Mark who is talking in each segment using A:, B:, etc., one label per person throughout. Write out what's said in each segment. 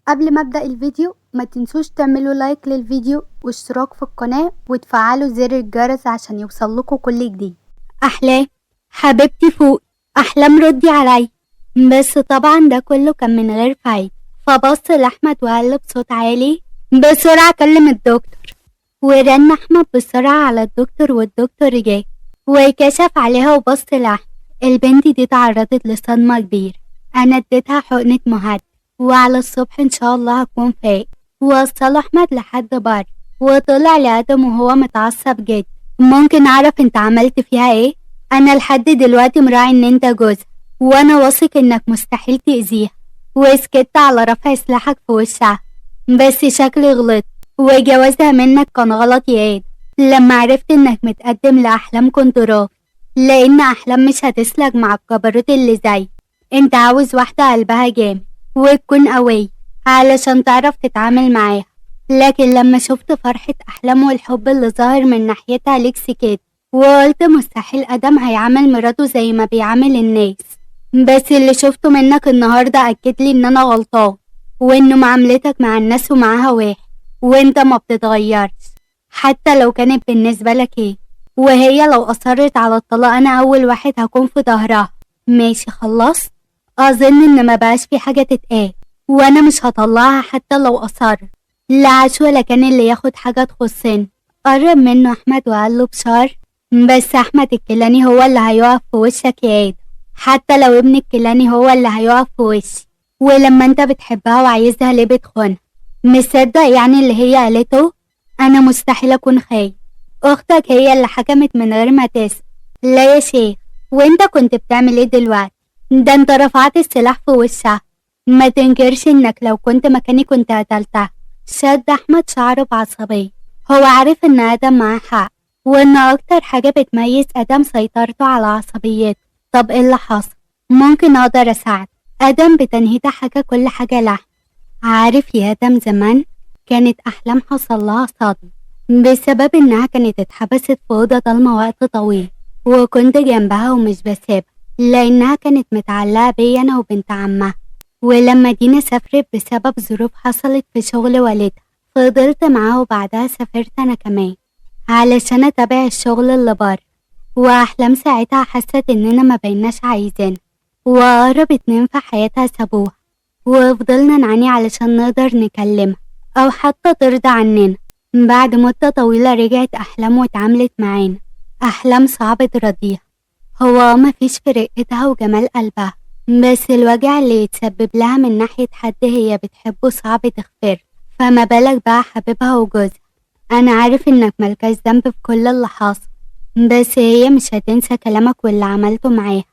A: قبل ما ابدأ الفيديو ما تنسوش تعملوا لايك للفيديو واشتراك في القناة وتفعلوا زر الجرس عشان يوصلكوا كل جديد. احلام حبيبتي فوق، احلام ردي علي. بس طبعا ده كله كان من غير فايدة. فبص لاحمد وقال بصوت عالي بسرعة كلم الدكتور. ورن احمد بسرعة على الدكتور والدكتور جه وكشف عليها وبص لاحمد. البنت دي تعرضت لصدمة كبيرة، انا اديتها حقنة مهدئ وعلى الصبح ان شاء الله هكون فايق. وصل احمد لحد بره وطلع لادم وهو متعصب جدا. ممكن اعرف انت عملت فيها ايه؟ انا لحد دلوقتي مراعي ان انت جوزها وانا واثق انك مستحيل تأذيها، وسكت على رفع سلاحك في وشها، بس شكلي غلط وجوازها منك كان غلط يا ادم. لما عرفت انك متقدم لأحلام كنت رافض، لان احلام مش هتسلك مع الجبروت اللي زي انت. عاوز واحدة قلبها جامد وتكون قوية علشان تعرف تتعامل معاها، لكن لما شفت فرحة أحلام والحب اللي ظاهر من ناحيتها ليك سكت وقلت مستحيل أدم هيعامل مراته زي ما بيعامل الناس. بس اللي شفته منك النهاردة أكد لي إن أنا غلطان، وإنه معاملتك مع الناس ومعاها واحد، وإنت ما بتتغيرش حتى لو كانت بالنسبة لك إيه. وهي لو أصرت على الطلاق أنا أول واحد هكون في ظهرها. ماشي خلصت؟ أظن إن ما بقاش في حاجة تتقال، وأنا مش هطلعها حتى لو أصر. لا عاش ولا كان اللي ياخد حاجة تخصني. قرب منه أحمد وقال له بشر، بس أحمد الكيلاني هو اللي هيقف في وشك يا آدم، حتى لو ابن الكيلاني هو اللي هيقف في وشي. ولما انت بتحبها وعايزها ليه بتخونها؟ مصدق يعني اللي هي قالته؟ أنا مستحيل أكون خاين، أختك هي اللي حكمت من غير ما تسأل. لا يا شيخ، وانت كنت بتعمل ايه دلوقتي؟ ده انت رفعت السلاح في وشها، ما تنكرش انك لو كنت مكاني كنت قتلتها. شد احمد شعره بعصبية، هو عارف ان ادم معاه حق، وان اكتر حاجة بتميز ادم سيطرته على عصبيته. طب ايه اللي حصل؟ ممكن اقدر اساعد؟ ادم بتنهيده حكى كل حاجة لحم. عارف يا ادم، زمان كانت احلام حصل لها صدمة بسبب انها كانت اتحبست في اوضة ضلمة وقت طويل، وكنت جنبها ومش بسيبها لانها كانت متعلقة بيا انا وبنت عمها. ولما دينا سافرت بسبب ظروف حصلت في شغل والدها فضلت معاه، وبعدها سافرت انا كمان علشان اتابع الشغل اللي بره. واحلام ساعتها حست اننا ما بقيناش عايزين، واقرب اتنين في حياتها سابوها، وفضلنا نعاني علشان نقدر نكلمها او حتى ترضى عننا. بعد مدة طويلة رجعت احلام واتعاملت معانا. احلام صعب ترضيها، هو ما فيش في رقتها وجمال قلبها، بس الوجع اللي يتسبب لها من ناحية حد هي بتحبه صعب تغفر، فما بالك بقى حبيبها وجوزها. انا عارف انك ملكاش ذنب في كل اللي حاصل، بس هي مش هتنسى كلامك واللي عملته معاها.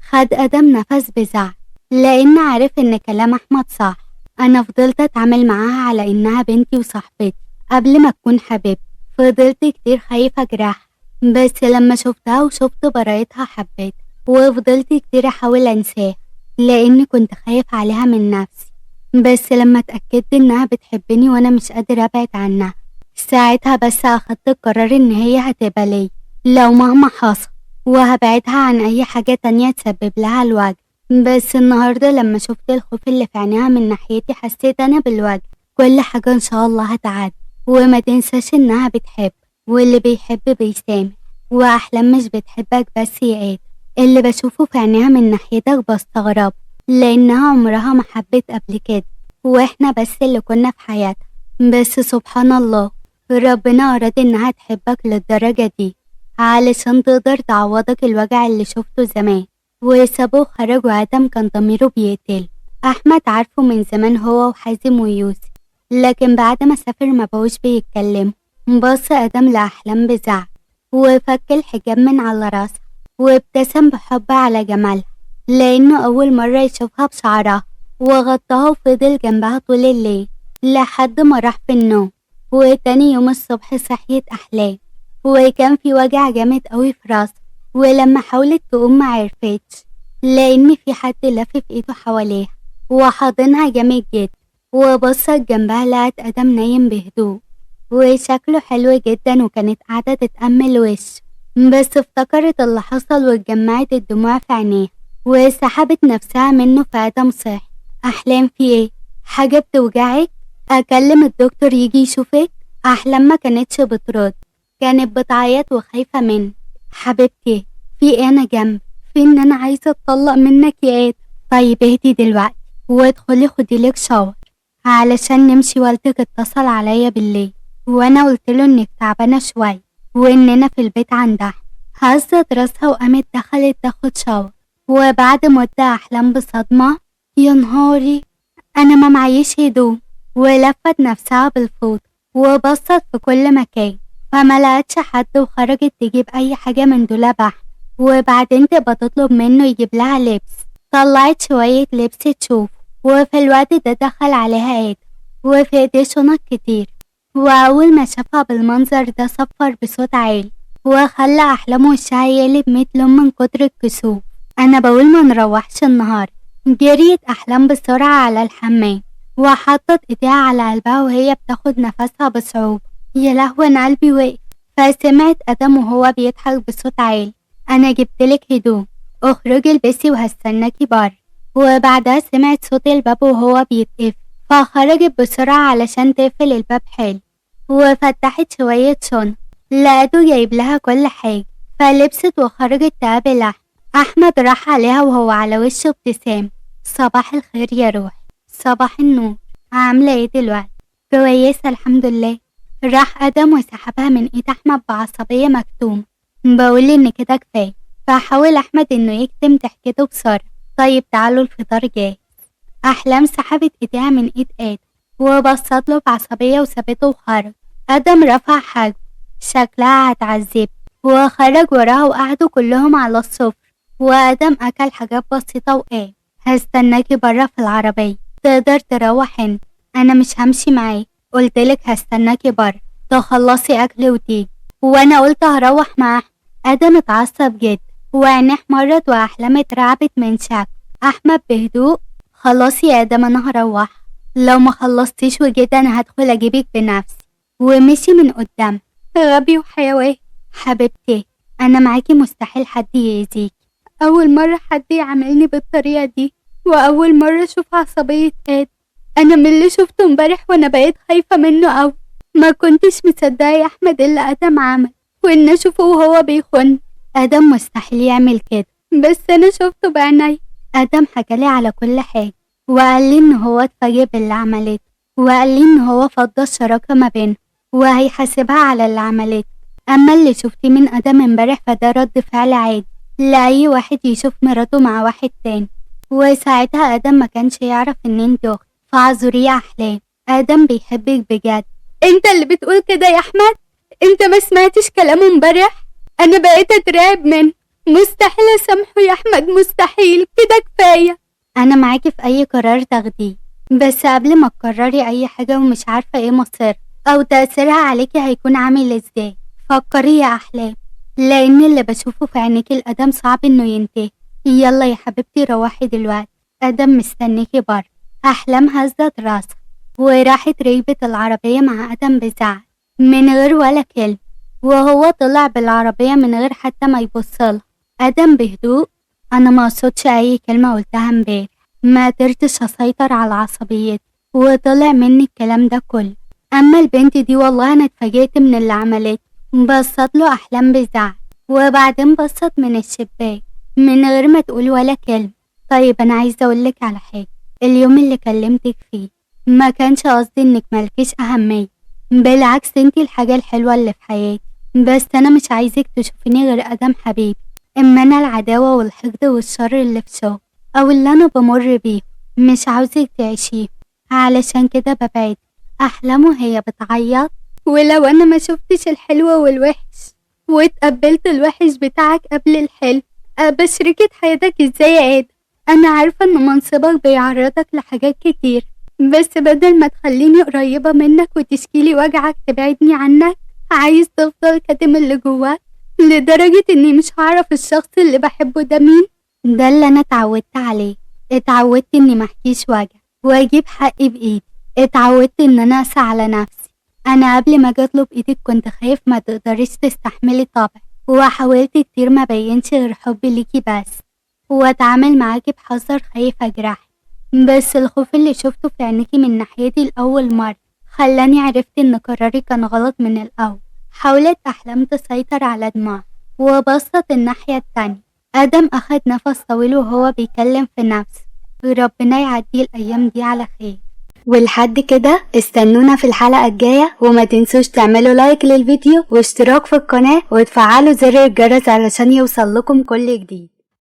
A: خد ادم نفس بزعل لان عارف ان كلام احمد صح. انا فضلت اتعامل معاها على انها بنتي وصاحبتي قبل ما تكون حبيبتي، فضلت كتير خايفة اجرحها، بس لما شفتها وشفت براءتها حبيتها، وفضلت كتير احاول انساها لان كنت خايف عليها من نفسي. بس لما اتأكدت انها بتحبني وانا مش قادر ابعد عنها، ساعتها بس اخدت القرار ان هي هتبقى ليا لو مهما حصل، وهبعدها عن اي حاجة تانية تسبب لها الوجع. بس النهاردة لما شفت الخوف اللي في عينيها من ناحيتي حسيت انا بالوجع. كل حاجة ان شاء الله هتعدي، وما تنساش انها بتحب، واللي بيحب بيسامح، واحلام مش بتحبك بس يا ادم. اللي بشوفه في عينيها من ناحيتك بستغرب، لانها عمرها ما حبت قبل كده، واحنا بس اللي كنا في حياتها. بس سبحان الله، ربنا اراد انها تحبك للدرجة دي علشان تقدر تعوضك الوجع اللي شفته زمان. وسابوه خرج، وادم كان ضميره بيقتله. احمد عارفه من زمان هو وحازم ويوسف، لكن بعد ما سافر ما بقوش بيتكلموا. بص ادم لاحلام بزعل وفك الحجاب من على راسها، وابتسم بحب على جمالها لانه اول مرة يشوفها بشعرها، وغطاها وفضل جنبها طول الليل لحد ما راح في النوم. وتاني يوم الصبح صحيت احلام وكان في وجع جامد قوي في راسها، ولما حاولت تقوم ما عرفتش لان في حد لفف ايده حواليها وحاضنها جامد جدا. وبصت جنبها لقت ادم نايم بهدوء وشكله حلو جدا، وكانت قاعدة تتأمل وشه، بس افتكرت اللي حصل واتجمعت الدموع في عينيها وسحبت نفسها منه. فادم صح، احلام في ايه؟ حاجة بتوجعك؟ أكلم الدكتور يجي يشوفك؟ أحلام ما كانتش بترد، كانت بتعيط وخايفة منه. حبيبتي في ايه؟ أنا جنب، في إن أنا عايزة أتطلق منك يا آدم. طيب اهدي دلوقتي وادخلي خدي لك شاور علشان نمشي، والدك اتصل عليا بالليل وانا قلت له انك تعبانة شوية واننا في البيت عندها. هزت راسها وقامت دخلت تاخد شاور. وبعد مده احلام بصدمة، يا نهاري انا ما معيش هدوم، ولفت نفسها بالفوط وبصت في كل مكان فما لقتش حد، وخرجت تجيب اي حاجة من دولاب احمد وبعدين تبقى تطلب منه يجيب لها لبس. طلعت شوية لبس تشوف، وفي الوقت ده دخل عليها آدم وفي ايديه شنط كتير، وأول ما شافها بالمنظر ده صفر بصوت عالي وخلى أحلام وشها يقلب 100 لون من كتر الكسوف. أنا بقول ما نروحش النهاردة. جريت أحلام بسرعة على الحمام وحطت ايديها على قلبها وهي بتاخد نفسها بصعوبة. يا لهوي أنا قلبي وقف. فسمعت آدم وهو بيضحك بصوت عالي، أنا جبتلك هدوم، اخرجي البسي وهستناكي بره. وبعدها سمعت صوت الباب وهو بيتقفل، فخرجت بسرعة علشان تقفل الباب حلو، وفتحت شوية شنط لقيته جايب لها كل حاجة، فلبست وخرجت تقابل أحمد. أحمد راح عليها وهو على وشه ابتسام، صباح الخير يا روحي. صباح النور، عاملة ايه دلوقتي؟ كويسة الحمد لله. راح آدم وسحبها من ايد أحمد بعصبية مكتومة، بقول إن كده كفاية. فحاول أحمد إنه يكتم ضحكته بسرعة. طيب تعالوا الفطار جاهز. أحلام سحبت ايديها من ايد آدم وبصت له بعصبية وسابته وخرج. آدم رفع حاجبه، شكلها هتعذب، وخرج وراها وقعدوا كلهم على السفرة. وآدم أكل حاجات بسيطة وقال، هستناكي برا في العربية، تقدر تروح انت، أنا مش همشي معاك، قلتلك هستناكي برا تخلصي أكل وتيجي، وأنا قلت هروح مع أحمد. آدم اتعصب جدا وعينيه احمرت وأحلام اترعبت من شكله. أحمد بهدوء، خلاص يا آدم أنا هروح، لو ما خلصتيش وجيت أنا هدخل أجيبك بنفسي. ومشي من قدام. غبي وحيوان. حبيبتي أنا معاكي، مستحيل حد يأذيكي. أول مرة حد يعاملني بالطريقة دي، وأول مرة أشوف عصبية آدم. أنا من اللي شفته امبارح وأنا بقيت خايفة منه أوي، ما كنتش مصدقة يا أحمد اللي آدم عمل، وإن أشوفه وهو بيخون. آدم مستحيل يعمل كده، بس أنا شفته بعيني. آدم حكالي على كل حاجة وقال لي إن هو اتفاجئ باللي عملته، وقال لي إن هو فضى الشراكة ما بينهم وهيحاسبها على اللي عملته. أما اللي شفتيه من آدم امبارح فده رد فعل عادي لأي واحد يشوف مراته مع واحد تاني، وساعتها آدم ما كانش يعرف إن انت أخت، فاعذريه يا أحلام، آدم بيحبك بجد. انت اللي بتقول كده يا أحمد؟ انت ما سمعتش كلامه امبارح؟ أنا بقيت أترعب منه، مستحيل أسامحه يا أحمد، مستحيل، كده كفاية. أنا معاكي في أي قرار تاخديه، بس قبل ما تقرري أي حاجة ومش عارفة إيه مصيرها أو تأثيرها عليكي هيكون عامل إزاي، فكري يا أحلام، لأن اللي بشوفه في عينيكي الأدم صعب إنه ينتهي. يلا يا حبيبتي روحي دلوقتي، آدم مستنيكي بره. أحلام هزت راسها وراحت ركبت العربية مع آدم بزعل من غير ولا كلمة، وهو طلع بالعربية من غير حتى ما يبصلها. آدم بهدوء، أنا ما قصدتش أي كلمة قلتها امبارح، ما قدرتش أسيطر على عصبيتي وطلع مني الكلام ده كله. أما البنت دي والله أنا اتفاجئت من اللي عملته. بصت له أحلام بزعل وبعدين بصت من الشباك من غير ما تقول ولا كلمة. طيب أنا عايزة أقولك على حاجة، اليوم اللي كلمتك فيه ما كانش قصدي إنك مالكيش أهمية، بالعكس انتي الحاجة الحلوة اللي في حياتي، بس أنا مش عايزك تشوفيني غير آدم حبيبي. إما أنا العداوة والحقد والشر اللي في شغل أو اللي أنا بمر بيه مش عاوزك تعيشيه، علشان كده ببعد. أحلام وهي بتعيط، ولو أنا ما شفتش الحلو والوحش واتقبلت الوحش بتاعك قبل الحلو، أبقى شريكة حياتك ازاي يا آدم؟ أنا عارفة إن منصبك بيعرضك لحاجات كتير، بس بدل ما تخليني قريبة منك وتشكيلي وجعك تبعدني عنك، عايز تفضل كاتم اللي جواك لدرجة إني مش هعرف الشخص اللي بحبه ده مين. ده اللي أنا اتعودت عليه، اتعودت إني محكيش وجع وأجيب حقي بإيدي، اتعودت إن أنا أسعى على نفسي. أنا قبل ما أجي أطلب إيدك كنت خايف ما تقدريش تستحملي طبعي، وحاولت كتير ما بينش غير حبي ليكي بس، واتعامل معاكي بحذر خايف أجرحك. بس الخوف اللي شفته في عينيكي من ناحيتي لأول مرة خلاني عرفت إن قراري كان غلط من الأول. حاولت أحلام تسيطر على دموعها وبصت الناحية التانية. آدم أخد نفس طويل وهو بيكلم في نفسه، ربنا يعدي الأيام دي على خير. ولحد كده استنونا في الحلقة الجاية، وما تنسوش تعملوا لايك للفيديو واشتراك في القناة وتفعلوا زر الجرس علشان يوصل لكم كل جديد.